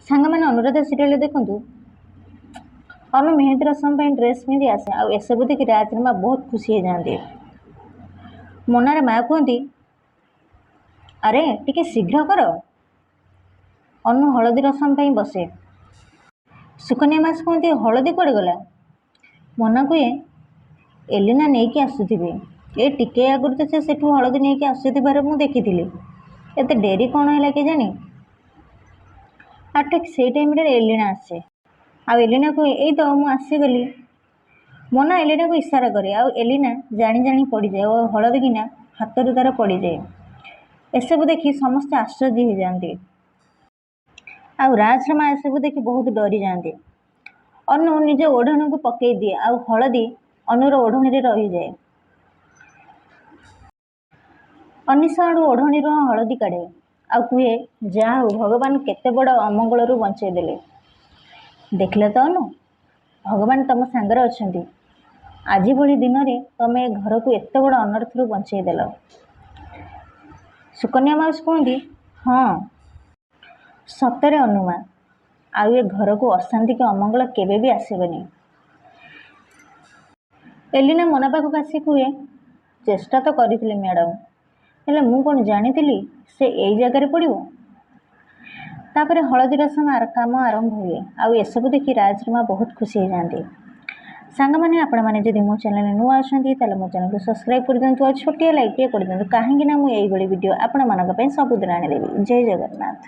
ସାଙ୍ଗମାନେ, ଅନୁରାଧା ସିରିଏଲ୍ ଦେଖନ୍ତୁ। ଅନୁ ମେହେନ୍ଦୀ ରସମ ପାଇଁ ଡ୍ରେସ୍ ପିନ୍ଧି ଆସେ ଆଉ ଏସବୁ ଦେଖି ରାଜର ମା ବହୁତ ଖୁସି ହେଇଯାଆନ୍ତି। ମୋନାର ମା କୁହନ୍ତି, ଆରେ ଟିକେ ଶୀଘ୍ର କର। ଅନୁ ହଳଦୀ ରସମ ପାଇଁ ବସେ। ସୁକନ୍ୟା ମାସ କୁହନ୍ତି, ହଳଦୀ କୁଆଡ଼େ ଗଲା? ମୋନା କୁହେ, ଏଲିନା ନେଇକି ଆସୁଥିବେ। ଏ ଟିକେ ଆଗରୁ ତ ସେ ସେଠୁ ହଳଦୀ ନେଇକି ଆସୁଥିବାର ମୁଁ ଦେଖିଥିଲି। ଏତେ ଡେରି କ'ଣ ହେଲା କେଜାଣି? ଆଉ ଠିକ୍ ସେଇ ଟାଇମ୍ରେ ଏଲିନା ଆସେ ଆଉ ଏଲିନା କୁହେ, ଏଇ ତ ମୁଁ ଆସିଗଲି। ମୋନା ଏଲିନାକୁ ଇଶାରା କରେ ଆଉ ଏଲିନା ଜାଣି ଜାଣି ପଡ଼ିଯାଏ ଓ ହଳଦୀ ଗିନା ହାତରୁ ତାର ପଡ଼ିଯାଏ। ଏସବୁ ଦେଖି ସମସ୍ତେ ଆଶ୍ଚର୍ଯ୍ୟ ହେଇଯାଆନ୍ତି ଆଉ ରାଜର ମା ଏସବୁ ଦେଖି ବହୁତ ଡରିଯାଆନ୍ତି। ଅନୁ ନିଜ ଓଢ଼ଣୀକୁ ପକେଇ ଦିଏ ଆଉ ହଳଦୀ ଅନୁର ଓଢ଼ଣୀରେ ରହିଯାଏ। ଅନିଶା ଆଡ଼ୁ ଓଢ଼ଣୀରୁ ହଳଦୀ କାଢ଼େ ଆଉ କୁହେ, ଯାହା ହଉ, ଭଗବାନ କେତେ ବଡ଼ ଅମଙ୍ଗଳରୁ ବଞ୍ଚେଇ ଦେଲେ। ଦେଖିଲ ତ ଅନୁ, ଭଗବାନ ତମ ସାଙ୍ଗରେ ଅଛନ୍ତି। ଆଜି ଭଳି ଦିନରେ ତମେ ଏ ଘରକୁ ଏତେ ବଡ଼ ଅନର୍ଥରୁ ବଞ୍ଚେଇ ଦେଲ। ସୁକନ୍ୟା ମାଉସୀ କୁହନ୍ତି, ହଁ ସତରେ ଅନୁମା, ଆଉ ଏ ଘରକୁ ଅଶାନ୍ତି କି ଅମଙ୍ଗଳ କେବେ ବି ଆସିବନି। ଏଲିନା ମୋନା ପାଖକୁ ଆସି କୁହେ, ଚେଷ୍ଟା ତ କରିଥିଲି ମ୍ୟାଡ଼ାମ୍, ହେଲେ ମୁଁ କ'ଣ ଜାଣିଥିଲି ସେ ଏଇ ଜାଗାରେ ପଡ଼ିବ? ତାପରେ ହଳଦୀ ରସମ କାମ ଆରମ୍ଭ ହୁଏ ଆଉ ଏସବୁ ଦେଖି ରାଜର ମା ବହୁତ ଖୁସି ହେଇଯାଆନ୍ତି। ସାଙ୍ଗମାନେ, ଆପଣମାନେ ଯଦି ମୋ ଚ୍ୟାନେଲରେ ନୂଆ ଅଛନ୍ତି, ତାହେଲେ ମୋ ଚ୍ୟାନେଲକୁ ସବସ୍କ୍ରାଇବ୍ କରିଦିଅନ୍ତୁ ଆଉ ଛୋଟିଆ ଲାଇକ୍ଟିଏ କରିଦିଅନ୍ତୁ, କାହିଁକି ନା ମୁଁ ଏଇଭଳି ଭିଡ଼ିଓ ଆପଣମାନଙ୍କ ପାଇଁ ସବୁଦିନ ଆଣିଦେବି। ଜୟ ଜଗନ୍ନାଥ।